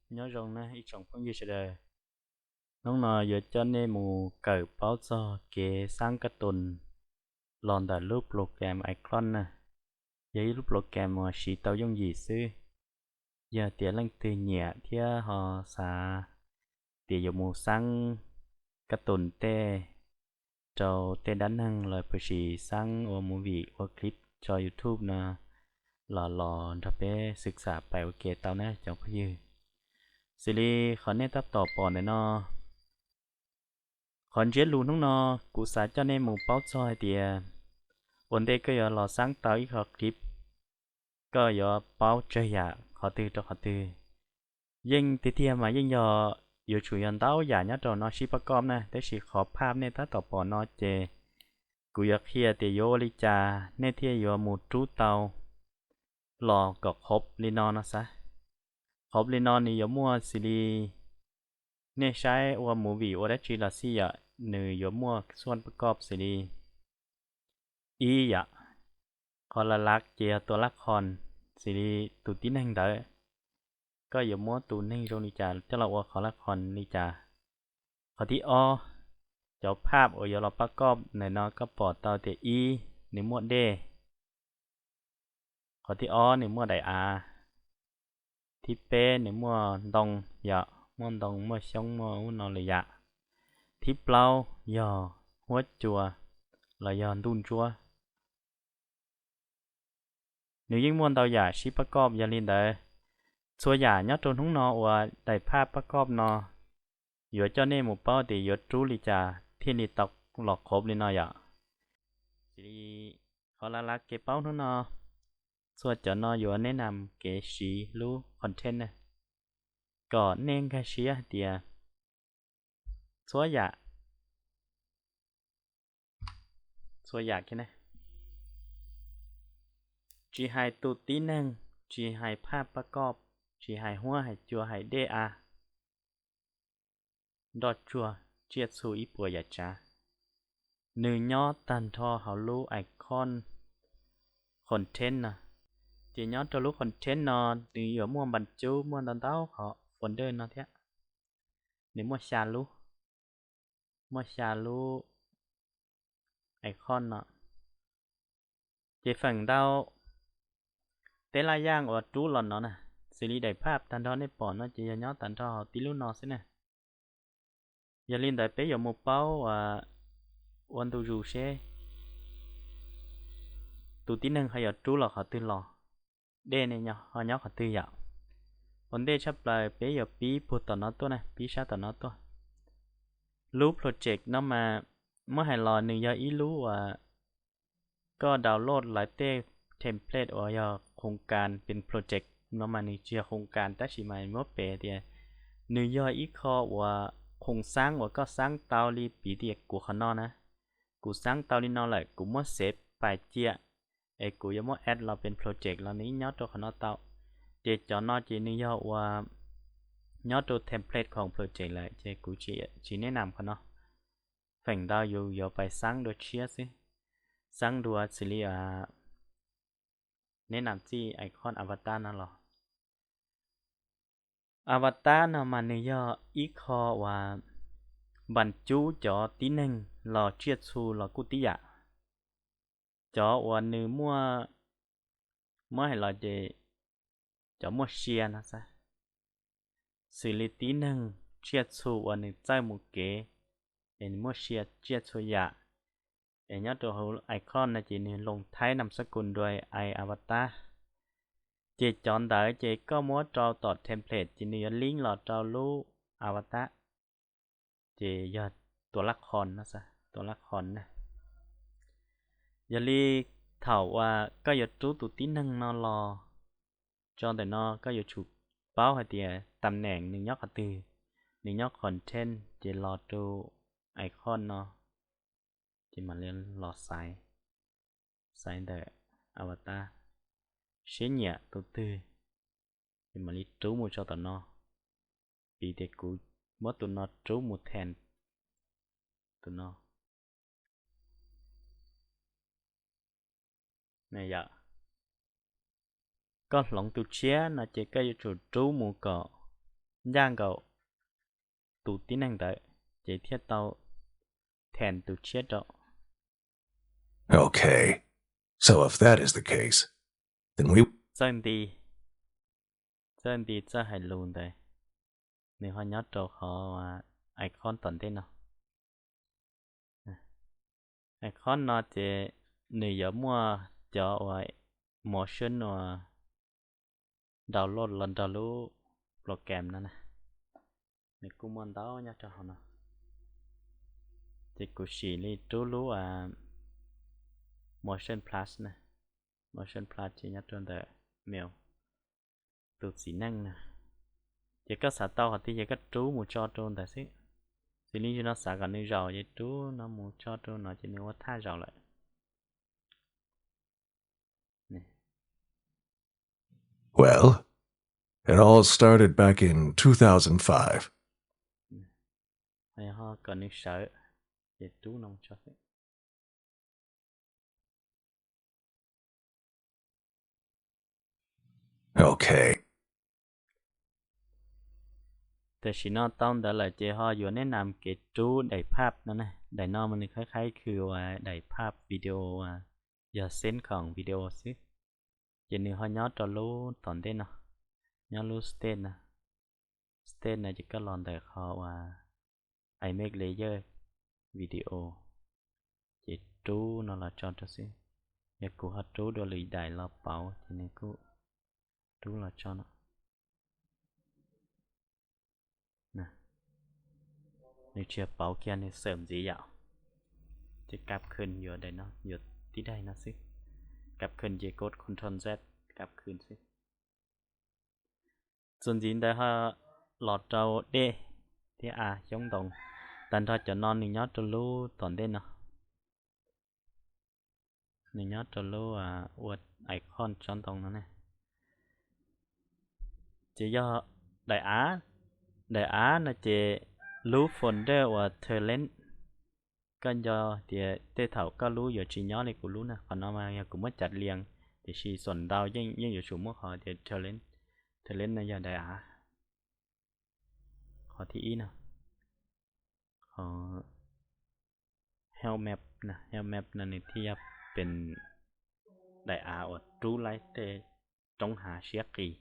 Nyob zoo na ib tsoom phooj ywg sawv daws. Hnub no yuav coj nej mus kawm paub txog kev xab kab tus los ntawm lub program Icloud na. Yog ib lub program uas siv tau yooj yim xwb. Yog tias leej twg nyiam thiab ho xav tias yuav mus xab kab tus tej rau tej dab neeg los puas sis xab ua movie ua clip tso YouTube no los los nrog peb xwm xam pais ua ke tau na cov phooj ywg. Xws li qhov nej tab tom pom ntawm no, qhov ntsiab lus hnub no kuv xav coj nej mus paub txog hais tias ua ntej koj yuav los xab tau ib qho clip, koj yuav paub tsawg yam qhov twg rau qhov twg. Yeej tiag tiag mas yeej yog yuav tsum yog ntau yam nyob rau no sib pab koj na, tab sis qhov phaj nej tab tom pom no ces kuv yuav qhia tias yuav ua li cas nej thiaj yuav mus rub tau los kom qhov li no no xav. Qhov li no nws yuav muaj xws li nej saib ua movie ua dab tsi los xij yom, nws yuav muaj xuaj pab koj xws li ib yom, qhov lav lav ces yog tua laj khos, xws li tus tib neeg ntawd, koj yuav muab tus neeg zoo li cas coj los ua qhov laj khos li cas. Qhov thib ob, cov phaj uas yuav los pab koj ntawm no koj pom tau tias ib, nws muaj dej. Qhov thib ob nws muaj daim av. Thib peb nws muaj ntoo, yog muaj ntoo muaj xyoob muaj ub no lwm yam. Thib plaub yog huab cua los yog ntuj ntsuab. Nws yeej muaj ntau yam sib pab koj, yog li ntawd txhua yam nyob rau hnub no uas daim phaj pab koj no yuav coj nej mus paub tias yuav rub li cas thiaj li tau los qhov li no yom. Xws li qhov lav lav kev paub hnub no, txhua cov no yuav neb nam kev siv lub content na, kom nej nkag siab hais tias txhua yam, txhua yam, tsis hais tus tib neeg, tsis hais phaj pab koj, tsis hais huab hais cua hais dej av, nroj tsuag, tsiaj txhu ib puas yam tsav, nws nyob tag nrho hauv lub icon content no. Ces nyob rau lub content no nws yuav muaj npas cub muaj ntau ntau qhov folder no thiab. Nws muaj xya lub, muaj xya lub icon no. Ces feem ntau tej laj yaj uas rub los no na, xws li daim phaj tag nrho nej pom no ces yog nyob tag nrho hauv tib lub no xwb na. Yog li ntawd peb yuav mus paub ua ntu zus seb tus tib neeg ho yuav rub los qhov twg los, dej ne ho nyob qhov twg yom. Ua ntej tshaj plaws peb yuav pib puag tom no tuaj na, pib sab tom no tuaj. Lub project no mas muab hais los nws yog ib lub uas koj download lawv tej template uas yog khoos kas pes project no mas nws tsis yog khoos kas tab sis mas muab pes tias nws yog ib qho uas khoom xab uas koj xab tau li piv tias kuv qhov no na, kuv xab tau li no lawm kuv muab xev pais cia, es kuv yuav muab add los pes project los nws nyob rau qhov no tau. Ces cov no ces nws yog uas nyob rau template khoom project lawm ces kuv tsis neb nam qhov no. Feem ntau yus yuav pais xab dua tshiab xwb, xab dua xws li neb nam txij icon avatar no los. Avatar no mas nws yog ib qho uas npas cub cov tib neeg los tsiaj txhu los kuj tib yam. Cov uas nws muaj, muab hais los ces cov muaj sia no xwb, xws li tib neeg tsiaj txhu uas nws txawj mus kev, es nws muaj sia tsiaj txhua yam. Es nyob rau hauv icon no ces nws loo thaib nam xab kus dua ai avatar. Ces cov ntawd ces koj muab rau tom template ces nws yuav link los rau lub avatar, ces yog tua laj khos no, tua laj khos na. Yog li thaum uas koj yuav rub tus tib neeg no los tso ntawm no koj yuav tsum paub hais tias tam neem nws nyob qhov twg, nws nyob content ces los rau icon no, ces mam li los xaiv, xaiv ntawm avatar, seb nyiam tus twg, ces mam li rub mus tso tom no. Piv tias kuv muab tus no rub mus tag, tus no. Yog koj hloov tus tshiab no ces koj yuav tsum rub mus kom ncaj nkaus tus tib neeg ntawd, ces thiaj tau then tus tshiab rau. Okay, so if that is the case, then we txawj nti, txawj nti txawj hais lus ntawd, nws ho nyob rau qhov icon tom ntej no. Icon no ces nws yuav muaj cov uas motion uas download los nrog lub program no na. Nws kuj muaj ntau nyob rau hauv no. Ces kuv sim li rub lub Motion Plus na. Motion Plus ces nyob rau ntawm mail, tus txiv neej na. Ces koj xav tau qhov twg ces koj rub mus tso rau ntawd xwb. Xws li no xav kom nws zaum ces rub no mus tso rau no ces nws ua thaj zaum lawm. Well, it all started back in two thousand five. Ho kom nws sawv, ces rub no tso xwb. Okay. Tam sim no tau ntawd lawm ces ho yuav neb nam kev rub daim phaj no ne. Daim no mas nws khaib khaib khw uas daim phaj video uas yog send khoom video xwb. Ces nws ho nyob rau lub tom ntej no, nyob lub state no. State no ces koj los ntawm qhov uas I make layer video, ces rub no los tso rau xwb. Yog kuv ho rub dua lwm daim los pauv ces nws kuj rub los tso no. Nws tsis yog pauv kiag, nws xawm ntxiv yom. Ces kab khw yuav daim no, yuav tib daim no xwb. Kab khw ces kod control Z, kab khw xwb. Txuas ntxiv ntawd ho los rau dej thiab a xyoob ntoo. Tag nrho cov no nws nyob rau lub tom ntej no. Nws nyob rau lub ua icon tsob ntoo no ne. Ces yog daim av, daim av no ces lub folder uas Terrain, koj nco tias tej thaum koj lub yuav tsis nyob li kuv lub na. Qhov no mas yog kuv muab cav lias, tiam sis xuam ntau yeej yeej yuav tsum muaj qhov tias Terrain. Terrain no yog daim av, qhov thib ib no. Qhov help map, help map no nws thiaj yog pem daim av uas rub laib tej roob hav siab qis.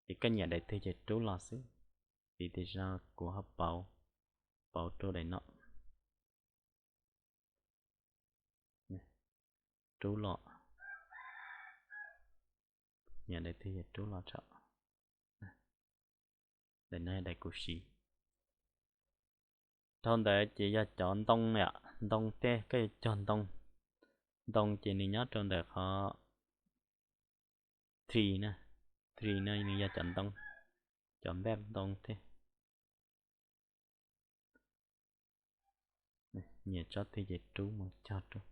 Ces koj nyiam daim twg ces rub los xwb. Vim tias kuv ho pauv, pauv rau daim no. Rub los, nyiam daim twg ces rub los tso. Daim no daim kuv siv. Dhau ntawd ces yog cov ntoo yom, ntoo tej koj yuav cog ntoo. Ntoo ces nws nyob rau ntawm qhov tree na, tree no nws yog cov ntoo, cov npaj ntoo tej. Nyiam tsob twg ces rub mus cog rau,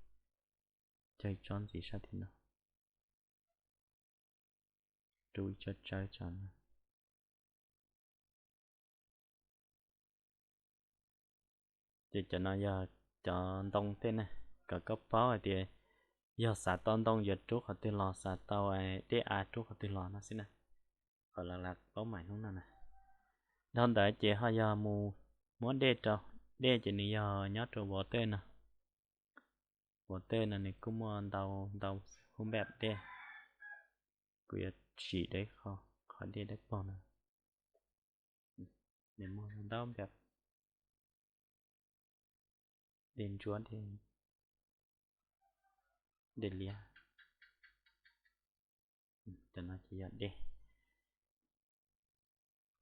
cog ib tsob ntxiv sab tim no, rub ib tsob tsawb tso. Ces cov no yog cov ntoo tej ne, kom koj paub hais tias yog xav tau ntoo yuav rub qhov twg los, xav tau dej av rub qhov twg los no xwb na. Qhov lawv paub mais hnub no na. Dhau ntawd ces ho yog mus muab dej rau, dej ces nws yog nyob rau water no. Water no nws kuj muaj ntau ntau hub npaj dej. Kuv yuav tsim dej qho, qhov dej dawb paug no. Nws muaj ntau npaj, dej ntsuab, dej liab. Cov no ces yog dej.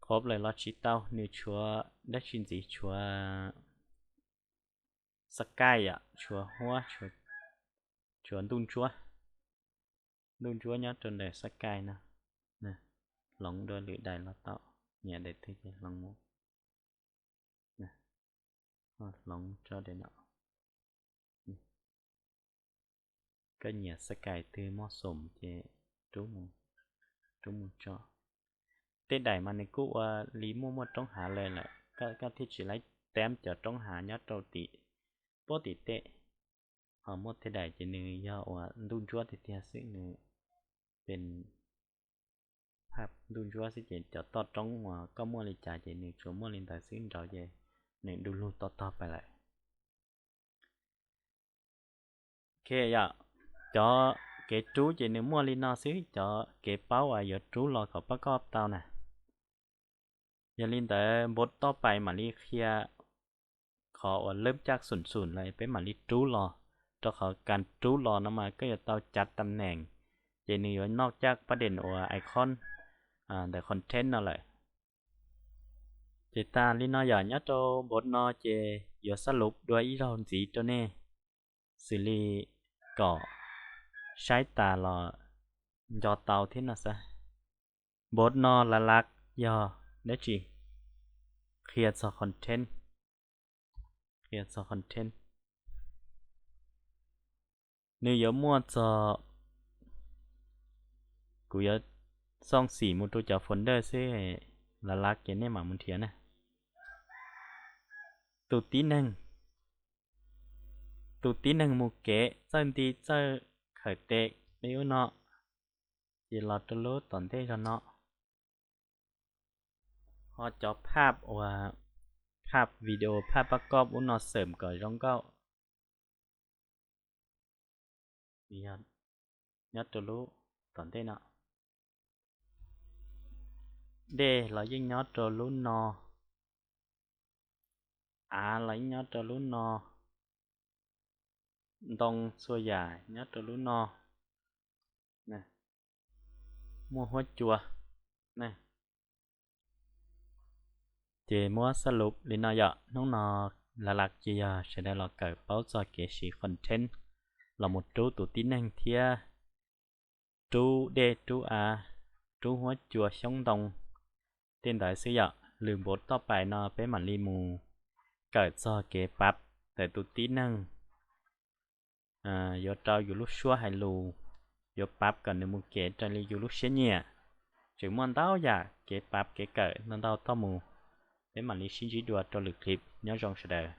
Qhov plaws los tsis tau, nws tshuav dab tsi ntxiv, tshuav sky yom, tshuav huab, tshuav ntuj ntsuab. Ntuj ntsuab nyob rau ntawm sky no. Hloov dua lwm daim los tau, nyiam daim twg ces hloov mus. Hloov tso daim no. Koj nyiam sky twg muaj xoom ces rub mus tso. Tej daim mas nws kuj ua li muaj muaj roob hav lawm lawm, koj thiaj tsis laib tab cov roob hav nyob rau tim, puag tim tej. Ho muaj tej daim ces nws yog uas ntuj ntsuab tiag tiag xwb, nws pem phaj ntuj ntsuab xwb ces cov toj roob uas koj muaj li cas ces nws tsuas muaj li ntawd xwb nraud ces nws du lug tog tog pais lawm. Yog cov kev rub ces nws muaj li no xwb, cov kev paub uas yuav rub los kom pab koj tau na. Yog li ntawd npov toj pais mam li qhia qhov uas lab caj xum xum lawm peb mam li rub los, rau qhov kas rub los no mas koj yuav tau cav tam neem, ces nws yuav noj caj pab deem uas icon ntawm content no lawm. Ces tas li no yom, nyob rau npov no ces yuav xab lub dua ib zaug ntxiv rau nej, xws li kom saib tas los nco tau thiab no xwb. Npov no lav lav yog dab tsi? Qhia txog content, qhia txog content. Nws yuav muaj txog, kuv yuav xooj xim mus rau cov folder xwb, lav lav ces nej mam mus nrhiav na. Tus tib neeg, tus tib neeg mus kev txawj nti txawj khawm tes li ub no, ces los rau lub tom ntej zog no. Ho cov phaj uas, phaj video phaj pab koj ub no xawm kom zoo nkauj, nyob rau lub tom ntej no. Dej los yeej nyob rau lub no, av los yeej nyob rau lub no, ntoo txhua yam nyob rau lub no, muaj huab cua. Ces muab xab lub li no yom, hnub no lav lav ces yog sawv daws los kawm paub txog kev siv content los mus rub tus tib neeg thiab rub dej rub av, rub huab cua xyoob ntoo tej ntawd xwb yom. Lwm npov toj pais no peb mam li mus kawm txog kev pav ntawm tus tib neeg, yuav rau yus lub suab hais lus, yuav pav kom nws mus kev raws li yus lub siab nyiam. Tseem muaj ntau yam kev pav kev kawm ntau ntau tuaj mus, peb mam li sib ntsib dua rau lwm clip, nyob zoo sawv daws.